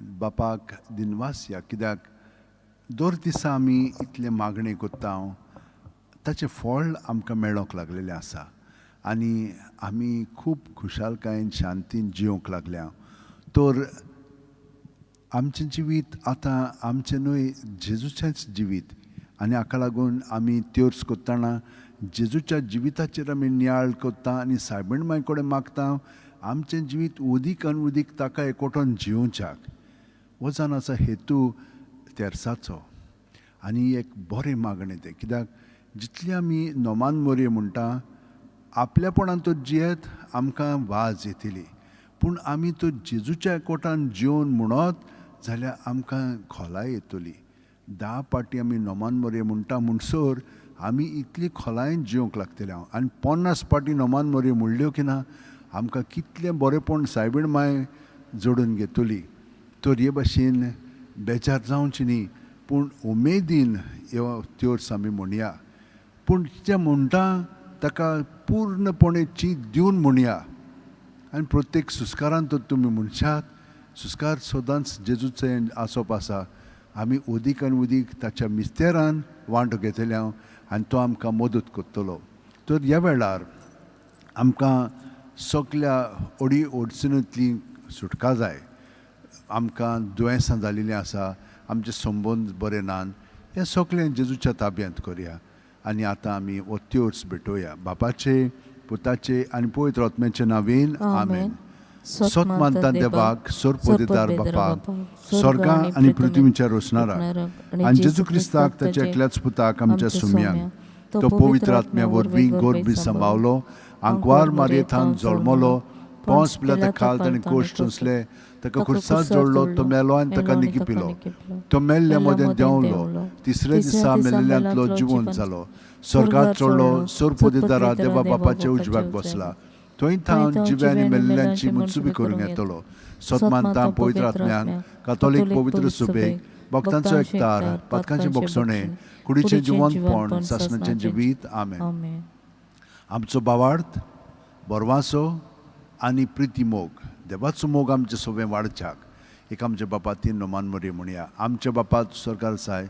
बापाक दिनवासया, कित्याक दर दिसा आमी इतलें मागणें करता, ताचें फळ आमकां मेळोंक लागलेलें आसा आनी आमी खूब खुशालकायेन शांतीन जिवंक लागल्या. तर आमचें जिवीत आतां आमचें न्हय, जेजूचेंच जिवीत आनी हाका लागून आमी त्योर्स करतना जेजूच्या जिविताचेर आमी नियाळ करता आनी सायबीण माय कडेन मागता आमचें जिवीत उदीक आनी उदीक ताका एकवटोन जिवच्याक. हो जावन आसा हेतू तेर्साचो आनी एक बरें मागणें तें, कित्याक जितलें आमी नोमान मोरये म्हणटा आपल्यापणान तर जियेत आमकां वाज येतली, पूण आमी तर जेजूच्या एकवटान जिवन म्हणत जाल्यार आमकां खोलाय येतली. 10 पाटी आमी नोमान मोरये म्हणटा म्हणसर आमी इतली खोलायेन जिवंक लागतले हांव, आनी 50 पाटी नोमान मोरये म्हणल्यो की ना आमकां कितलें बरेंपण सायबीण माय जोडून घेतली. तर हे भाशेन बेजार जावचें न्ही, पूण उमेदीन ह्यो त्योर्स आमी म्हणया, पूण जें म्हणटा ताका पूर्णपणे चीत दिवन म्हणया. आनी प्रत्येक सुस्कारान तर तुमी म्हणशात, सुस्कार सदांच जेजूचें आसप आसा. आमी उदीक आनी उदीक ताच्या मिस्तेरान वांटो घेतले हांव आनी तो आमकां मदत करतलो. तर ह्या वेळार आमकां सगल्या अडी अडचणींतली सुटका जाय. आमकां दुयेंसां जाल्लीं आसा, आमचे संबंद बरे नात, हें सगळें जेजूच्या ताब्यांत करया. आनी आतां आमी हो त्योर्स भेटोवया बापाचे, पुताचे आनी पवित्र आत्म्याचे नांवेन, आमेन. सत मानता देवाक, सोरपोदेदार बापाक, स्वर्गा आनी पृथ्वीच्या रोसणाराक, आनी जेजू क्रिस्ताक ताच्या एकल्याच पुताक आमच्या सुम्यांक, तो पवित्र आत्म्या वरवीं गोरबी सांबावलो, आंकवार मारयेथान जल्मलो, पोंस पिलाता खाल ताणें कोश्ट सोंसले, ताका खुर्सात जोडलो, तो मेलो आनी ताका निकिपिलो, तो मेल्ल्या मदें देंवलो, तिसऱ्या दिसा मेल्ल्यांतलो जिवंत जालो, स्वर्गात चडलो, सोरपोदेदारा देवा बापाच्या उजव्याक बसला, थंय थावन जिव्या आनी मेल्ल्यांची मुत्सुबी करूंक येतलो. सत मानता पवित्र आत्म्यांक, कातोलीक पवित्र सुबेक, भक्तांचो एकतार, पातकांचें भोगसणें, कुडीचें जिवंतपण, सासणाचें जिवीत, आमेन. आमचो भावार्थ, बरवासो आनी प्रिती मोग, देवाचो मोग आमचे सोबें वाडच्याक एक आमच्या बापा तीन नोमान मोरये म्हणया. आमच्या बापा सरकार साय,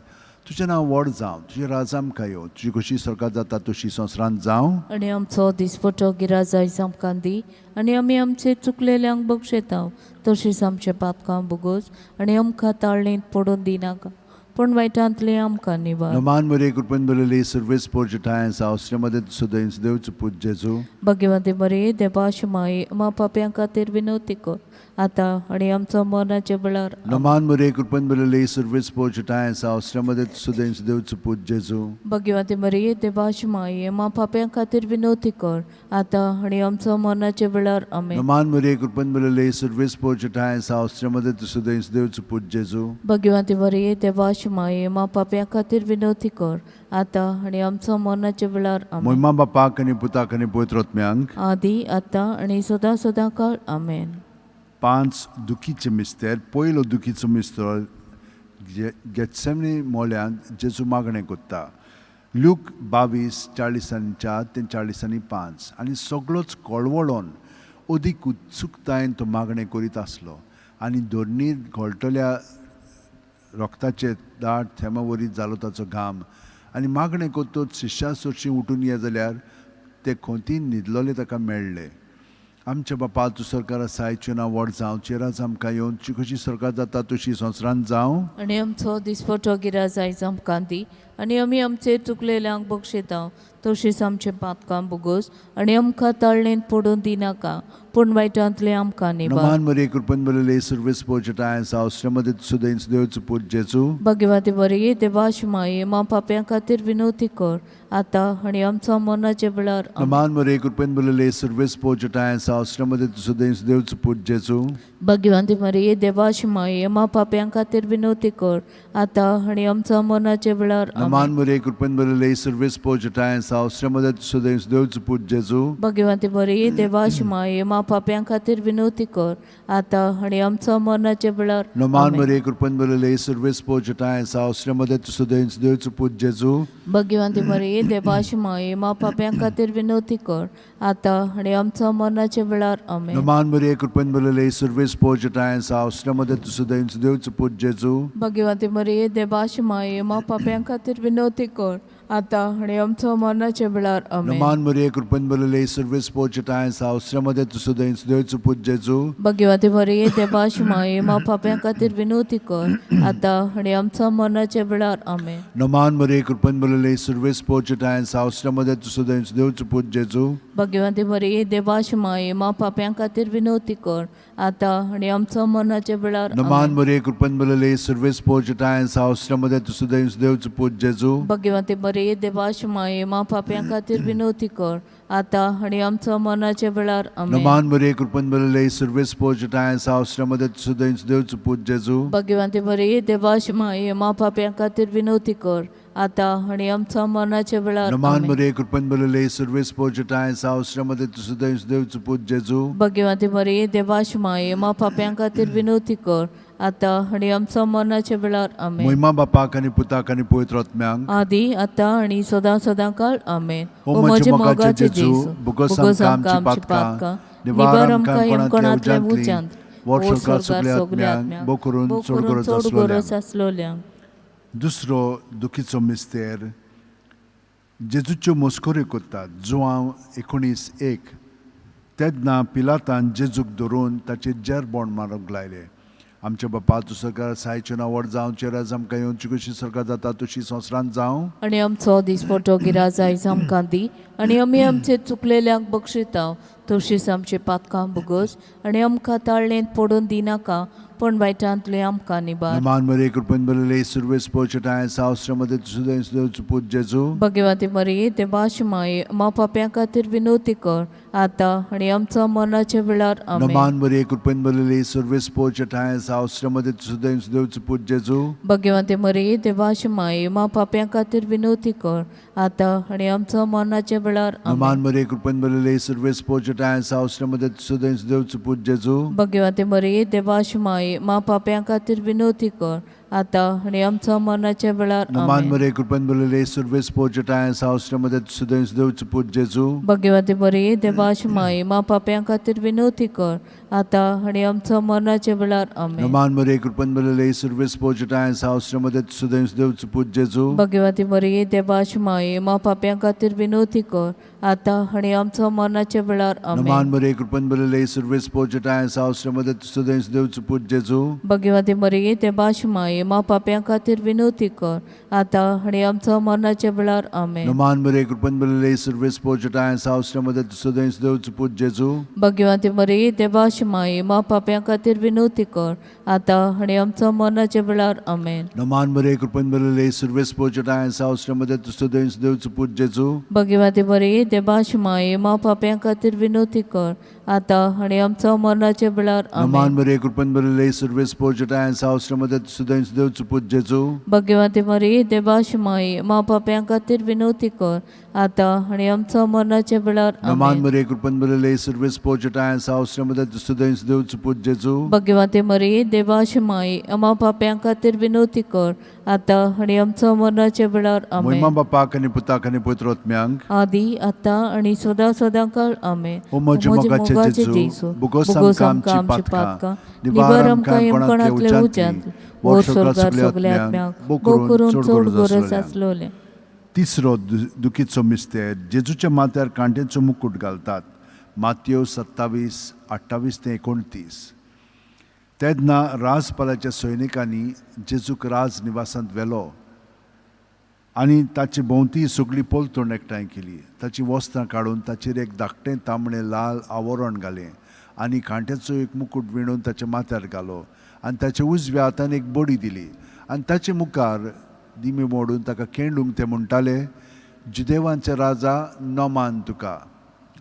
तुजें नांव व्हड जावं, तुजें राज आमकां येवं, तुजी कशी सरकार जाता तशी संवसारांत जावं. आनी आमचो दिसपटो गिराज आयज आमकां दी, आनी आमी आमचे चुकलेल्यांक बक्षेता तशीच आमचे पापकां भोगोस, आनी आमकां ताळणींत पडून दिनाका, पूण वायटांतले आमकां निवार. नोमान मोरये, कृपेन बरयली सर्वेस पोर्जटाय सावसरे सुदैंस देवचो पूत जेजू. भगवंती मरे देवाश माये, मा पाप्यां खातीर विनवती कर आतां आनी आमचो मरणाच्या वेळार. नोमान मोरये, कृपेन बरयली सर्वेस पोर्जटाय सावसरे सुदैंस देवचो पूत जेजू. भगवंती मरे देवाश माये, मा पाप्यां खातीर विनवती कर आतां आनी आमचो मरणाच्या वेळार. आमेन. नोमान मोरये, कृपेन बरयली सर्वेस पोर्जटाय सावसरे सुदैंस देवचो पूत जेजू. भगवंती मरे देवाश माये, मा पाप्यां खातीर विनवती कर आतां आनी आमचो मरणाच्या वेळार. आमेन. मोहिमा बापाक आनी पुताक आनी पवित्र आत्म्यांक, आदी आतां आनी सदां सदां काळ. आमेन. 5 दुखीचे मिस्तेर. पयलो दुखीचो मिस्तर गेत्सेमनी मोल्यांत जेजू मागणें करता. लूक 22:44 ते 45. आनी सगळोच कळवळोन अदीक उत्सुकतायेन तो मागणें करीत आसलो आनी धरणीर घोळटल्या रोगताचे दाट थेंबा वरी जालो ताचो घाम. आनी मागणें करतच शिश्या सरशीं उठून ये जाल्यार ते खोंतीन न्हिदलोले ताका मेळ्ळे. आमच्या बापा तूं सरकार आसाय, तुजें नांव व्हड जावं, तुजें राज आमकां येवन, तुजी कशी सरकार जाता तशी संवसारांत जावं. आनी आमचो दिसपटो गिराज आयज आमकां दी, आनी आमी आमचे चुकलेल्यांक बक्षेता तशीच आमचे पातकां भोगोस, आनी आमकां ताळणींत पडून दिनाका, पूण वायटांतले आमकां निवार. नमान मरिये, कृपेन भरिल्ली, सर्वेस पोर्जटाय सावसरे सुदैंस देवचो पूत जेजू. भगवती मरिये देवाश माये, मा पाप्यां खातीर विनवती कर आतां आनी आमचो मरणाच्या वेळार. आमेन. नमान मरिये, कृपेन भरिल्ली, सर्वेस पोर्जटाय सावसरे सुदैंस देवचो पूत जेजू. भगवंती मरिये देवाश माये, मा पाप्यां खातीर विनवती कर आतां आनी आमचो मरणाच्या वेळार. आमेन. नमान मरे कृपेन भरिल्ले सर्वेस्पोर जटाय साव श्रीमदत सुदेश देवचो पूत जेजू. भगवंती बरी देवाशी माये मा पाप्यां खातीर विनवती कर आतां आनी आमचो मरणाच्या वेळार. नमान आमेन. मरे कृपेन भरिल्ले सर्वेस्पोर जटाय साव श्रीमदत सुदेश देवचो पूत जेजू. भगवंती मरिये देवाशी माये मा पाप्यां खातीर विनवती कर आतां आनी आमचो मरणाच्या वेळार. आमेन. नमान मरे कृपेन भरिल्ले सर्वेस्पोर जटाय साव श्रीमदत सुदेश देवचो पूत जेजू. भगवंती मरिये देवाशी माये मा पाप्यां खातीर विनवती कर आतां आनी आमचो मरणाच्या वेळार. आमेन. नमान मरे कृपेन भरिल्ले सर्वेस्पोर जटाय साव श्रीमदत सुदेश देवचो पूत जेजू. भगवंती मरिये देवाशी माये मा पाप्यां खातीर विनवती कर आतां आनी आमचो मरणाच्या वेळार. आमेन. नमान मरे कृपेन भरिल्ले सर्वेस्पोर जटाय साव श्रीमदत सुदेश देवचो पूत जेजू. भगवंती मरिये देवाशी माये मा पाप्यां खातीर विनवती कर आतां आनी आमचो मरणाच्या वेळार. नमान आमेन. मरे कृपेन भरिल्ले सर्वेस्पोर जटाय साव श्रीमदत सुदेश देवचो पूत जेजू. भगवंती मरिये देवाशी माये मा पाप्यां खातीर विनवती कर आतां आनी आमचो मरणाच्या वेळार. आमेन. नमान मरे कृपेन भरिल्ले सर्वेस्पोर जटाय साव श्रीमदत सुदेश देवचो पूत जेजू. भगवंती मरिये देवाशी माये मा पाप्यां खातीर विनवती कर आतां आनी आमचो मरणाच्या वेळार. नमान आमेन. मरे कृपेन भरिल्ले सर्वेस्पोर जटाय साव श्रीमदत सुदेश देवचो पूत जेजू. भगवंती मरिये देवाशी माये मा पाप्यां खातीर विनवती कर आतां आनी आमचो मरणाच्या वेळार. आमेन. महिमा बापाक आनी पुताक आनी पवित्र आत्म्यांक. आदी आतां आनी सदां सदां काळ. आमेन. ओ म्हज्या मोगाचे जेजू, भोगोस आमकां आमची पातकां, निवार आमकां कोणांतल्या उज्यांत, व्हड स्वर्गार सगल्या आत्म्यांक, भोव करून चड गरज आसलोल्यांक. आसलोल्यांक. दुसरो दुखीचो मिस्तेर, जेजूच्यो मस्कऱ्यो करतात. जुआंव 19:1. तेन्ना पिलातान जेजूक धरून ताचेर जेरबोण मारूंक लायलें. आमच्या बापा, तूं सरकार सायचें नांव व्हड जावचें, राज आमकां येवची, कशी सरकार जाता तशी संवसारांत जावं. आनी आमचो दिसपटो गिराज आयज आमकां दी आनी आमी आमचे चुकलेल्यांक बक्षिताव तशीच आमचे पातकां भोगोस आनी आमकां ताळणेंत पडून दिनाका पूण वायटांतले आमकां निबार. नमान मरे कृपेन भरिल्ले सुरवेस पोचटाय साव श्रमदे सुदेश देवचो पूत जेजू. भगवती मरिये देवाशी माये मा पाप्यां खातीर विनवती कर आतां आनी आमचो मरणाच्या वेळार. आमेन. नमान मरे कृपेन भरिल्ले सुरवेस पोचटाय साव श्रमदे सुदेश देवचो पूत जेजू. भगवंती मरिये देवाशी माये मा पाप्यां खातीर विनवती कर आतां आनी आमचो मरणाच्या वेळार. नमान आमेन. मरे कृपेन भरिल्ले सुरवेस पोचटाय साव श्रमदे सुदेश देवचो पूत जेजू. भगवंती मरिये देवाशी माये मा पाप्यां खातीर विनवती कर आतां आनी आमचो मरणाच्या वेळार. नमान आमेन. मरे कृपेन भरिल्ले सुरवेस पोचटाय साव श्रमदे सुदेश देवचो पूत जेजू. भगवंती मरिये देवाशी माये मा पाप्यां खातीर विनवती कर आतां आनी आमचो मरणाच्या वेळार. आमेन. नमान मरे कृपेन भरिल्ले सुरवेस पोचटाय साव श्रमदे सुदेश देवचो पूत जेजू. भगवती मरिये देवाशी माये मा पाप्यां खातीर विनवती कर आतां आनी आमचो मरणाच्या वेळार. नमान आमेन. मरे कृपेन भरिल्ले सुरवेस पोचटाय साव श्रमदे सुदेश देवचो पूत जेजू. भगवती मरिये देवाशी माये मा पाप्यां खातीर विनवती कर आतां आनी आमचो मरणाच्या वेळार. आमेन. नमान मरे कृपेन भरिल्ले सुरवेस पोचटाय साव श्रमदे सुदेश देवचो पूत जेजू. भगवती मरिये देवाशी माये मा पाप्यां खातीर विनवती कर आतां आनी आमचो मरणाच्या वेळार. आमेन. नमान मरे कृपेन भरिल्ले सुरवेस पोचटाय साव श्रमदे सुदेश देवचो पूत जेजू. भगवती मरिये देवाशी माये मा पाप्यां खातीर विनवती कर आतां आनी आमचो मरणाच्या वेळार. नमान आमेन. मरे कृपेन भरिल्ले सुरवेस पोचटाय साव श्रमदे सुदेश देवचो पूत जेजू. भगवती मरिये देवाशी माये मा पाप्यां खातीर विनवती कर आतां आनी आमचो मरणाच्या वेळार. नमान आमेन. मरे कृपेन भरिल्ले सुरवेस पोचटाय साव श्रमदे सुदेश देवचो पूत जेजू. भगवती मरिये देवाशी माये आम्हा पाप्यां खातीर विनवती कर आतां आनी आमचो मरणाच्या वेळार. महिमा आमेन. बापाक आनी पुताक आनी पवित्र आत्म्यांक. आदी आतां आनी सदां सदां काळ. आमेन. ओ म्हज्या मोगाचे जेजू, भोगोस आमकां आमची पातकां, निवार आमकां यमकणांतल्या उज्यांत, व्हड स्वर्गार सगल्या आत्म्यांक, भोव करून चड गरज आसलोलें. तिसरो दुखीचो मिस्तेर, जेजूच्या माथ्यार कांट्याचो मुकूट घालतात. मातयो 27:28 ते 29. तेन्ना राजपालाच्या सैनिकांनी जेजूक राज निवासांत व्हेलो आनी ताचे भोंवती सगळी पलतण एकठांय केली. ताचीं वस्त्रां काडून ताचेर एक धाकटें तांबडें लाल आवरण घालें आनी कांट्याचो एक मुकूट विणून ताच्या माथ्यार घालो आनी ताच्या उजव्या हातान एक बडी दिली आनी ताचे मुखार दिमी मोडून ताका केंडूंक ते म्हणटाले, जुदेवांचे राजा, नमान तुका.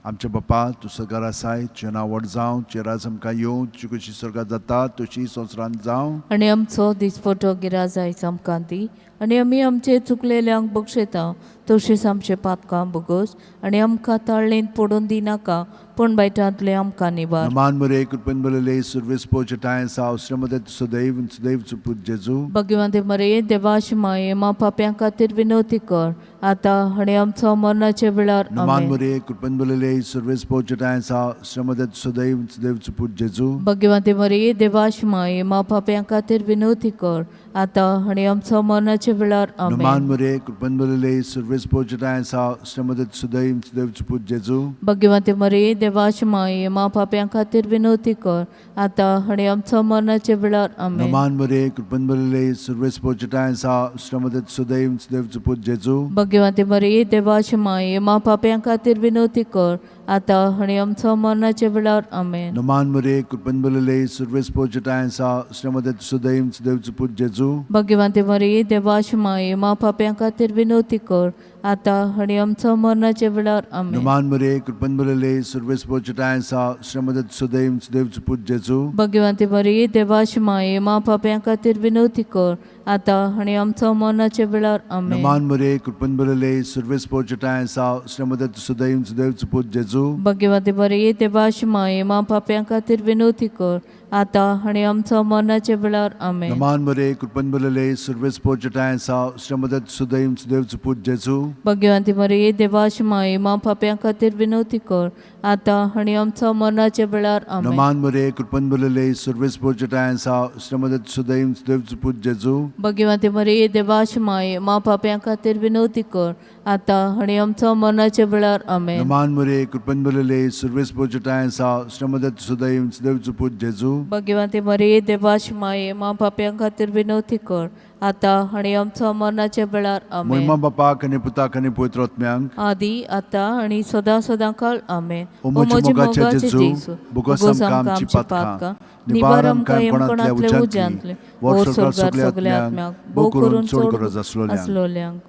आमच्या बापा तूं सरकार आसाय, तुजें नांव व्हड जावं, तुजें राज आमकां येवं, तुजी कशी स्वर्गात जाता तशी संवसारांत जावं. आनी आमचो दिसपटो गिराज आयज आमकां दी आनी आमी आमचे चुकलेल्यांक बक्षयता तशीच आमचे पातकां भोगोस आनी आमकां ताळणेंत पडून दिनाका पूण बायटांतले आमकां निवार. नमान मरे कृपेन बरले सुर्वेस पोचटाय साव श्रमदत सदैव सदैव सुपूत जेजू. भगवंते मरे देवाश माये मा पाप्यां खातीर विनवती कर आतां आनी आमचो मरणाच्या वेळार. नमान आमेन. मरे कृपेन बरले सुर्वेस पोचटाय साव श्रमदत सदैव सदैव सुपूत जेजू. भगवंते मरे देवाश माये मा पाप्यां खातीर विनवती कर आतां आनी आमचो मरणाच्या वेळार. नमान आमेन. मरे कृपेन बरले सुर्वेस पोचटाय साव श्रमदत सदैव सदैव सुपूत जेजू. भगवंते मरे देवाश माये मा पाप्यां खातीर विनवती कर आतां आनी आमचो मरणाच्या वेळार. आमेन. नमान मरे कृपेन बरले सुर्वेस पोचटाय साव श्रमदत सदैव सदैव सुपूत जेजू. भगवंते मरे देवाश माये मा पाप्यां खातीर विनवती कर आतां आनी आमचो मरणाच्या वेळार. आमेन. नमान मरे कृपेन बरले सुर्वेस पोचटाय साव श्रमदत सदैव सदैव सुपूत जेजू. भगवंते मरे देवाश माये मा पाप्यां खातीर विनवती कर आतां आनी आमचो मरणाच्या वेळार. आमेन. नमान मरे कृपेन बरले सुर्वेस पोचटाय साव श्रमदत सदैव सदैव सुपूत जेजू. भगवंते मरे देवाश माये मा पाप्यां खातीर विनवती कर आतां आनी आमचो मरणाच्या वेळार. आमेन. नमान मरे कृपेन बरले सुर्वेस पोचटाय साव श्रमदत सदैव सदैव सुपूत जेजू. भगवंते मरे देवाश माये मा पाप्यां खातीर विनवती कर आतां आनी आमचो मरणाच्या वेळार. आमेन. नमान मरे कृपेन बरले सुर्वेस पोचटाय साव श्रमदत सदैव सदैव सुपूत जेजू. भगवंती मरे देवाश माये मा पाप्यां खातीर विनवती कर आतां आनी आमचो मरणाच्या वेळार. आमेन. नमान मरे कृपेन बरले सुर्वेस पोचटाय साव श्रमदत सदैव सदैव सुपूत जेजू. भगवंती मरे देवाश माये मा पाप्यां खातीर विनवती कर आतां आनी आमचो मरणाच्या वेळार. आमेन. नमान मरे कृपेन बरले सुर्वेस पोचटाय साव श्रमदत सदैव सदैव सुपूत जेजू. भगवंती मरे देवाश माये मा पाप्यां खातीर विनवती कर आतां आनी आमचो मरणाच्या वेळार. आमेन. महिमा बापाक आनी पुताक आनी पवित्र आत्म्यांक. आदी आतां आनी सदां सदां काळ. आमेन. ओ म्हज्या मोगाच्या जेजू, भोगोस आमकां आमची पातकां, निवार आमकां यमकणांतल्या उज्यांतले, व्हर स्वर्गार सगल्या आत्म्याक, भोव करून चड गरज आसलोल्यांक. आसलोल्यांक.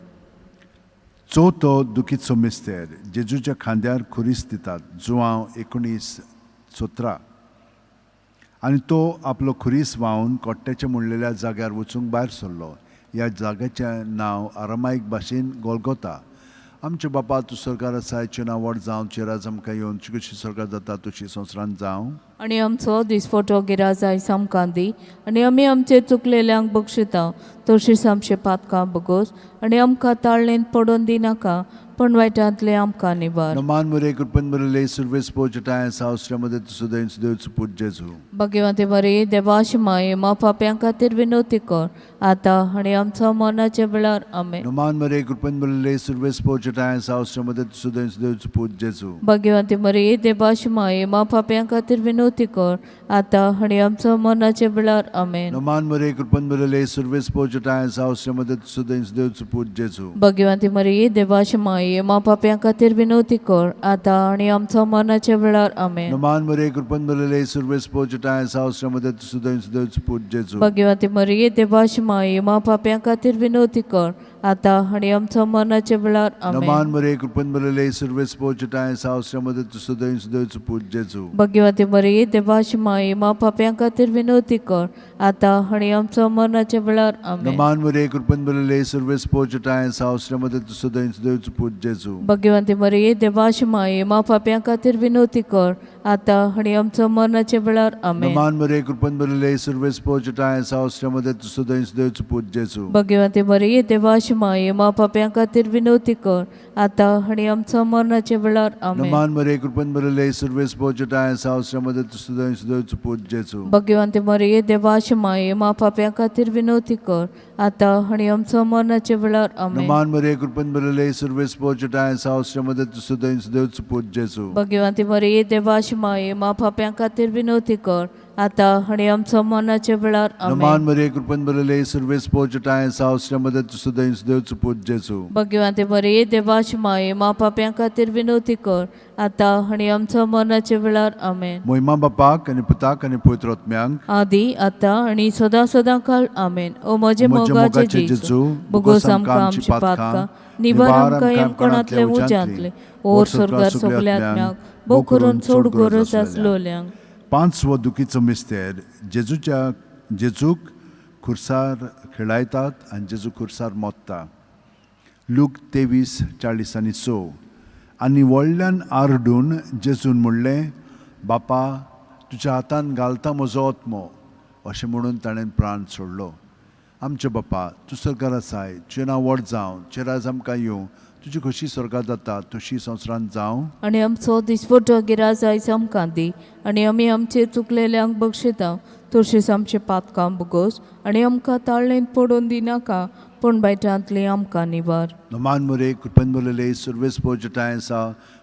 चवथो दुखीचो मिस्तेर, जेजूच्या खांद्यार खुरीस दितात, जुवांव 19:17. आनी तो आपलो खुरीस व्हांवन कोट्ट्याच्या म्हणलेल्या जाग्यार वचूंक भायर सरलो. ह्या जाग्याचें नांव आरामायक भाशेन गोलगोता. आमच्या बापा तूं सरकार आसाय, तुजें नांव व्हड जावं, तुजें राज आमकां येवन, तुजी कशी सरकार जाता तशी संवसारांत जावं. आनी आमचो दिसपटो गिराज आयज आमकां दी आनी आमी आमचे चुकलेल्यांक बक्षिता तशीच आमचे पातकां भोगोस आनी आमकां ताळणेंत पडून दिनाका पूण वायटांतले आमकां निवार. नमान मरे कृपेन बरले सुर्वेस पोचटाय साव श्रमदत सदैव सदैव सुपूत जेजू. भगवंते मरे देवाश माये मा पाप्यां खातीर विनवती कर आतां आनी आमचो मरणाच्या वेळार. आमेन. नमान मरे कृपेन बरले सुर्वेस पोचटाय साव श्रमदत सदैव सदैव सुपूत जेजू. भगवंते मरे देवाश माये मा पाप्यां खातीर विनवती कर आतां आनी आमचो मरणाच्या वेळार. आमेन. नमान मरे कृपेन बरले सुर्वेस पोचटाय साव श्रमदत सदैव सदैव सुपूत जेजू. भगवंती मरिये देवाश माये मा पाप्यां खातीर विनवती कर आतां आनी आमचो मरणाच्या वेळार. आमेन. नमान मरे कृपेन बरले सुर्वेस पोचटाय साव श्रमदत सदैव सदैव सुपूत जेजू. भगवंती मरिये देवाश माये मा पाप्यां खातीर विनवती कर आतां आनी आमचो मरणाच्या वेळार. आमेन. नमान मरे कृपेन बरले सुर्वेस पोचटाय साव श्रमदत सदैव सदैव सुपूत जेजू. भगवंती मरिये देवाश माये मा पाप्यां खातीर विनवती कर आतां आनी आमचो मरणाच्या वेळार. आमेन. नमान मरे कृपेन बरले सुर्वेस पोचटाय साव श्रमदत सदैव सदैव सुपूत जेजू. भगवंती मरिये देवाश माये मा पाप्यां खातीर विनवती कर आतां आनी आमचो मरणाच्या वेळार. आमेन. नमान मरे कृपेन बरले सुर्वेस पोचटाय साव श्रमदत सदैव सदैव सुपूत जेजू. भगवंती मरिये देवाश माये मा पाप्यां खातीर विनवती कर आतां आनी आमचो मरणाच्या वेळार. आमेन. नमान मरे कृपेन बरले सुर्वेस पोचटाय साव श्रमदत सदैव सदैव सुपूत जेजू. भगवंती मरिये देवाश माये मा पाप्यां खातीर विनवती कर आतां आनी आमचो मरणाच्या वेळार. आमेन. नमान मरे कृपेन बरले सुर्वेस पोचटाय साव श्रमदत सदैव सदैव सुपूत जेजू. भगवंती मरिये देवाश माये मा पाप्यां खातीर विनवती कर आतां आनी आमचो मरणाच्या वेळार. आमेन. नमान मरिये, कृपेन भरलेले, सर्वेस पोर आसा, उस्त्या मदत तुजो देवचो पूत जेजू. भगवंते मरिये, देवाची माये, मा पाप्यां खातीर विनवती कर, आतां आनी आमचो मरणाच्या वेळार. आमेन. मोहिमा बापाक आनी पुताक आनी पवित्र आत्म्यांक. आदी, आतां आनी सदां सदां काळ. आमेन. ओ म्हजे म्हज्या मोगाचे मोगाचे जेजू, जेजू, बोगोस आमकां आमची पातकां, निवार आमकां यमकणांतले उज्यांतले, ओर स्वर्गार सगल्या आत्म्यांक, भोव करून चड गरज आसलोल्यांक. पांचवो दुखीचो मिस्तेर, जेजूच्या जेजूक खुर्सार खेळायतात आनी जेजू खुर्सार मोत्ता. लूक 23:40 आनी 6. आनी व्हडल्यान आरडून जेजून म्हणलें, बापा, तुज्या हातान घालता म्हजो आत्मो. अशें म्हणून ताणें प्राण सोडलो. आमचे बापा, तूं स्वर्गार आसाय, तुजें नांव व्हड जावं, तुजें राज आमकां येवं, तुजी खोशी स्वर्गार जाता तशी संवसारांत जावं. आनी आमचो दिसपट्टो गिराज आयज आमकां दी, आनी आमी आमचे चुकलेल्यांक बक्षिता तशीच आमचे पातकां बोगोस, आनी आमकां ताळ्ळेंत पडून दिनाका, पूण बायटांतली आमकां निवार. नमान मरे, कृपेन भरलेले, सर्वेस पोर आसा,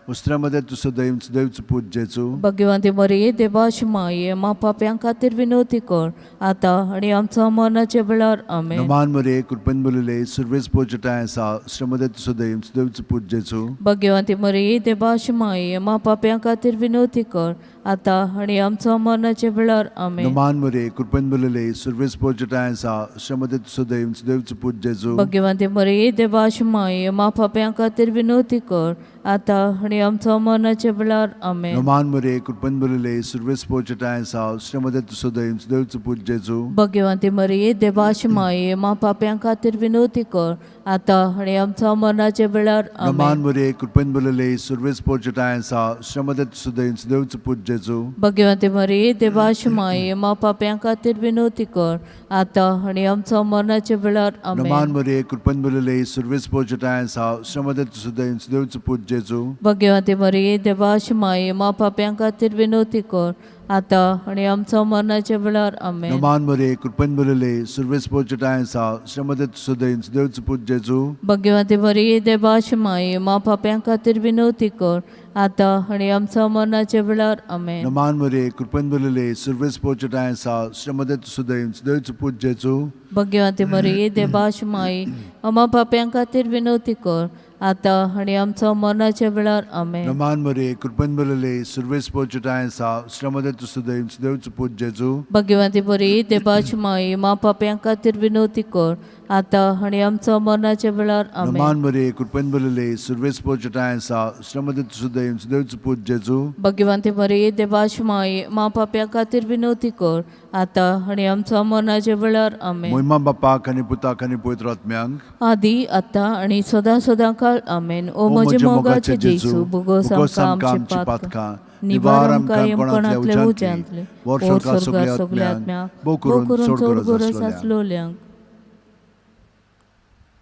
उस्त्या मदें तुजो दैव देवचो पूत जेजू. भगवंती मरिये, देवाची माये, मा पाप्यां खातीर विनवती कर, आतां आनी आमचो मरणाच्या वेळार. आमेन. नमान मरे, कृपेन भरलेले, सर्वेस पोर आसा, उस्त्या मदें तुजो दैव देवचो पूत जेजू. भगवंती मरिये, देवाची माये, मा पाप्यां खातीर विनवती कर, आतां आनी आमचो मरणाच्या वेळार. आमेन. नमान मरे, कृपेन भरलेले, सर्वेस पोर आसा, उस्त्या मदें तुजो दैव देवचो पूत जेजू. भगवंती मरिये, देवाची माये, मा पाप्यां खातीर विनवती कर, आतां आनी आमचो मरणाच्या वेळार. आमेन. नमान मरे, कृपेन भरलेले, सर्वेस पोर आसा, उस्त्या मदें तुजो दैव देवचो पूत जेजू. भगवंती मरिये, देवाची माये, मा पाप्यां खातीर विनवती कर, आतां आनी आमचो मरणाच्या वेळार. नमान आमेन. मरे, कृपेन भरलेले, सर्वेस पोर आसा, उस्त्या मदें तुजो दैव देवचो पूत जेजू. भगवंती मरिये, देवाची माये, मा पाप्यां खातीर विनवती कर, आतां आनी आमचो मरणाच्या वेळार. नमान आमेन. मरे, कृपेन भरलेले, सर्वेस पोर आसा, उस्त्या मदें तुजो दैव देवचो पूत जेजू. भगवंती मरिये, देवाची माये, मा पाप्यां खातीर विनवती कर, आतां आनी आमचो मरणाच्या वेळार. आमेन. नमान मरे, कृपेन भरलेले, सर्वेस पोर आसा, उस्त्या मदें तुजो दैव देवचो पूत जेजू. भगवंती मरिये, देवाची माये, मा पाप्यां खातीर विनवती कर, आतां आनी आमचो मरणाच्या वेळार. आमेन. नमान मरे, कृपेन भरलेले, सर्वेस पोर आसा, उस्त्या मदें तुजो दैव देवचो पूत जेजू. भगवंती मरिये, देवाची माये, आम्हा पाप्यां खातीर विनवती कर, आतां आनी आमचो मरणाच्या वेळार. आमेन. नमान मरे, कृपेन भरलेले, सर्वेस पोर आसा, उस्त्या मदें तुजो दैव देवचो पूत जेजू. भगवंती मरिये, देवाची माये, मा पाप्यां खातीर विनवती कर, आतां आनी आमचो मरणाच्या वेळार. आमेन. नमान मरे, कृपेन भरलेले, सर्वेस पोर आसा, उस्त्या मदें तुजो दैव देवचो पूत जेजू. भगवंती मरिये, देवाची माये, मा पाप्यां खातीर विनवती कर, आतां आनी आमचो मरणाच्या वेळार. आमेन. मोहिमा बापाक आनी पुताक आनी पवित्र आत्म्यांक. आदी, आतां आनी सदां सदां काळ. आमेन. ओ म्हजे मोगाचे जेजू, बोगोस आमकां आमची पातकां, निवार आमकां यमकणांतले उज्यांतले, ओर स्वर्गार सगल्या आत्म्यांक, भोव करून चड गरज आसलोल्यांक.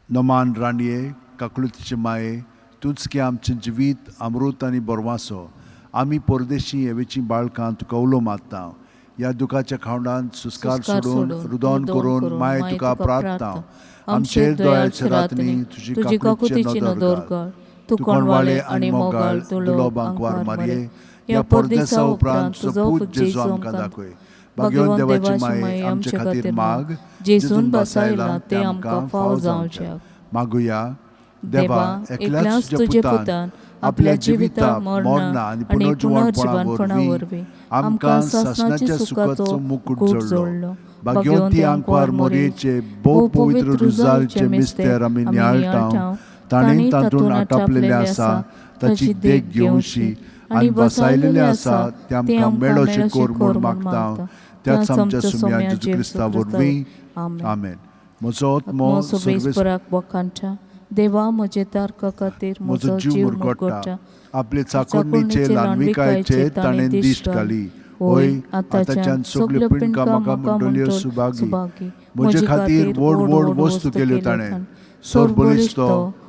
नमान राणये, काकळुतीचे माये, तूंच की आमचें जिवीत अमृत आनी बरवासो, आमी परदेशी हेवेचीं बाळकां तुका उलो मारता. ह्या दुखाच्या खावडांत सुस्कार सोडून, रुदन करून माय तुका प्रार्थना, आमचेर दोळ्याच्या रातनी तुजी काकुतीची नदर घाल. तूं कोणवाळे आनी मोगाळ तुलो बांकवार मारये, ह्या परदेसा उपरांत तुजो पूत जेजू आमकां दाखय. भाग्यवंत देवाची माये, आमचे खातीर माग, जेजून बसायला ते आमकां फाव जावच्याक. मागुया. देवा, एकल्याच तुज्या पुतान आपल्या जिविता, मरणा आनी पुनर्जिवणपणा वरवीं आमकां सासणाच्या सुखाचो मुकूट जोडलो. भाग्यवंती आंकवार मोरयेचे भोव पवित्र रुजारीचे मिस्तेर आमी नियाळटा, ताणें तातूंत आटापलेलें आसा ताची देख घेवची आनी बसायलेलें आसा तें आमकां मेळोचें कर म्हूण मागता, त्याच आमच्या सुम्या जेजू क्रिस्ता वरवीं. आमेन. म्हजो आत्मो सर्वेस्पराक वखाणटा, देवा म्हजे तारका खातीर म्हजो जीव मुरगट्टा. आपले चाकोरणीचे ल्हानविकायचे ताणें दिश्ट घाली. होय, आतांच्यान सगल्यो पिंडकां म्हाका म्हणटल्यो सुभागी. म्हजे खातीर व्हड व्हड वस्तू केल्यो ताणें, सरबळिश्ट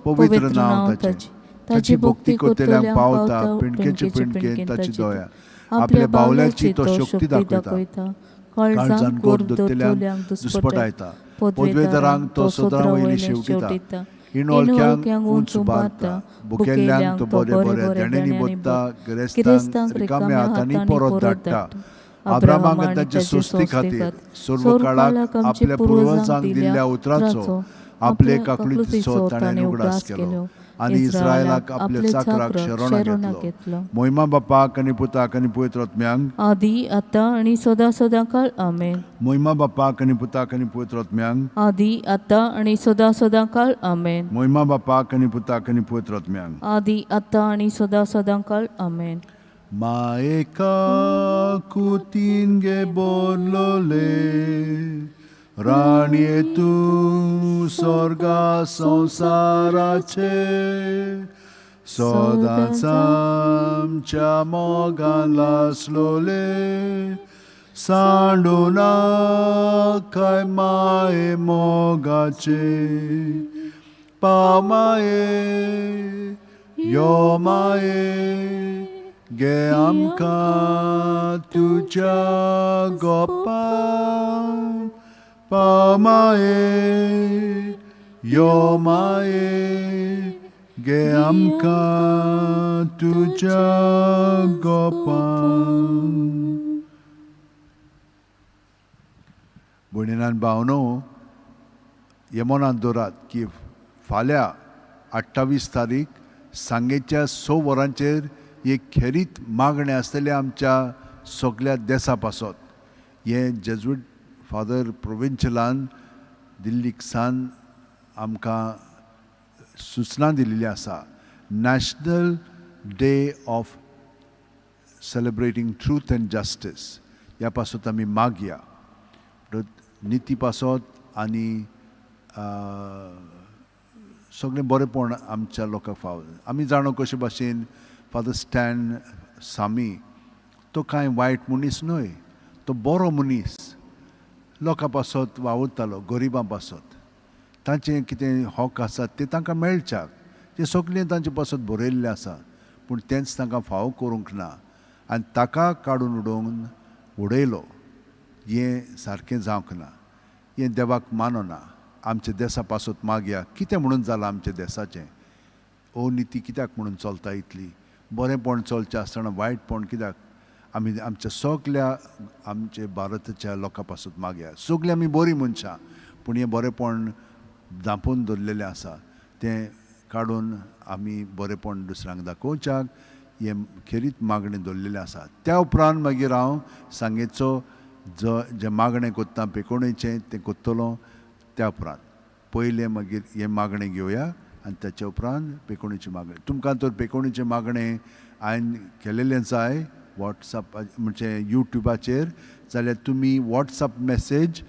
पवित्र नांव ताचें. ताची भक्ती करतल्यांक पावता पिंडकेचे पिंडकेन ताची दया. आपल्या बावल्याची तो शक्ती दाखयता, काळजान गोर दत्तल्यांक दुस्पटायता. पदवेदारांक तो सदरा वयली शेवटिता, इणोळक्यांक उंच उबारता. बुकेल्ल्यांक तो बरे बरे देण्यांनी बोत्ता, गिरेस्तांक रिकाम्या हातांनी परत धाडटा. अब्रामाक आनी ताचे सोस्ती खातीर सर्व काळाक आपल्या पुर्वजांक दिल्ल्या उतराचो आपले काकळुतीचो ताणें उगडास केलो आनी इस्रायलाक आपल्या चाकराक शरणा घेतलो. मोहिमा बापाक आनी पुताक आनी पवित्र आत्म्यांक, आदी आतां आनी सदां सदां काळ. आमेन. मोहिमा बापाक आनी पुताक आनी पवित्र आत्म्यांक, आदी आतां आनी सदां सदां काळ. आमेन. मोहिमा बापाक आनी पुताक आनी पवित्र आत्म्यांक, आदी आतां आनी सदां सदां काळ. आमेन. माएका कुतीन गे बोरलोले राणये तूं स्वर्गा संवसाराचे सदांच आमच्या मोगान लासलोले सांडू नाकाय माये मोगाचे. पाव माये, यो माये, गे आमकां तुज्या गोपान. पाव माये, यो माये, गे आमकां तुज्या गोपान. भयणीन भावनो, हे मनांत दवरात की फाल्यां 28 तारीख सांगेच्या 6 वरांचेर एक खेरीत मागणें आसतलें आमच्या सगल्या देसा पासत. हें जेजुईट फादर प्रोविंशलान दिल्लीक सान आमकां सुचना दिल्ली आसा. National day of celebrating truth and justice ह्या पासत आमी मागया, निती पासत आनी सगळें बरेंपण आमच्या लोकांक फाव. आमी जाणो कशे भाशेन फादर स्टॅन सामी तो कांय वायट मनीस न्हय, तो बरो मनीस, लोकां पासत वावुरतालो, गरिबां पासत, तांचें कितें हक आसा तें तांकां मेळच्याक तें सगळें तांचे पासत बरयल्लें आसा, पूण तेंच तांकां फावो करूंक ना आनी ताका काडून उडोवन उडयलो. हें सारकें जावंक ना, हें देवाक मानना. आमच्या देसा पासत मागया, कितें म्हणून जालां आमच्या देसाचें? अनिती कित्याक म्हणून चलता इतली? बरेंपण चलचें आसतना वायटपण कित्याक? आमी आमच्या सगल्या आमच्या भारताच्या लोकां पासत मागया. सगलीं आमी बरीं मनशां, पूण हें बरेंपण धांपून दवरलेलें आसा तें काडून आमी बरेंपण दुसऱ्यांक दाखोवच्याक हें खेरीत मागणें दवरलेलें आसा. त्या उपरांत मागीर हांव सांगेचो जो जें मागणें करता पेकोणेचें तें करतलो. त्या उपरांत पयलें मागीर हें मागणें घेवया आनी ताच्या उपरांत पेकोणेचें मागणें. तुमकां तर पेकोणेचें मागणें हांवें केलेलें जाय वॉट्सएप म्हणजे युट्यूबाचेर जाल्यार तुमी वॉट्सएप मॅसेज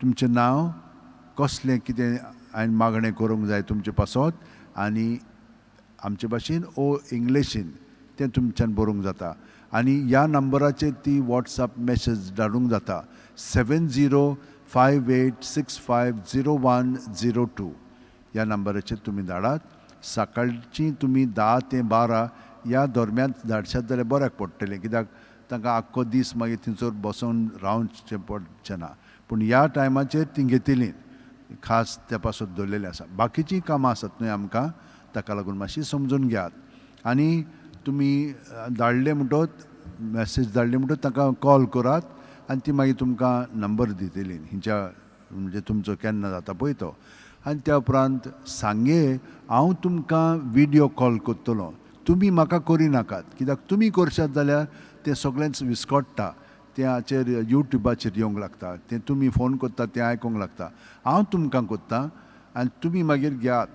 तुमचें नांव कसलें कितें हांवें मागणें करूंक जाय तुमचे पासत आनी आमचे भाशेन ओ इंग्लिशीन तें तुमच्यान बरोवंक जाता आनी ह्या नंबराचेर ती वॉट्सएप मॅसेज धाडूंक जाता 7058650102 ह्या नंबराचेर तुमी धाडात. सकाळची तुमी 10 ते 12 ह्या दरम्यान धाडशात जाल्यार बऱ्याक पडटलें, कित्याक तांकां आख्खो दीस मागीर थंयसर बसोन रावचें पडचें ना, पूण ह्या टायमाचेर ती घेतली खास त्या पासत दवरलेलें आसा. बाकीचीं कामां आसात न्हय आमकां, ताका लागून मातशी समजून घेयात आनी तुमी धाडले म्हणटत मॅसेज धाडली म्हणटत तांकां कॉल करात आनी ती मागीर तुमकां नंबर दितली हिंच्या म्हणजे तुमचो केन्ना जाता पळय तो. आनी त्या उपरांत सांगे हांव तुमकां विडियो कॉल करतलो, तुमी म्हाका करी नाकात, कित्याक तुमी करशात जाल्यार तें सगळेंच विस्कटता, तें हाचेर युट्यूबाचेर येवंक लागता, तें तुमी फोन करता तें आयकूंक लागता. हांव तुमकां करता आनी तुमी मागीर घेयात.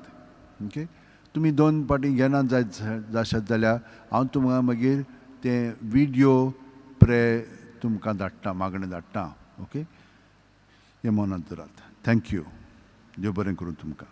ओके, तुमी 2 पाटी घेना जाशात जाल्यार हांव तुमकां मागीर तें विडियो प्रे तुमकां धाडटा, मागणें धाडटा. ओके, हें मनांत दवरात. Thank you, देव बरें करूं तुमकां.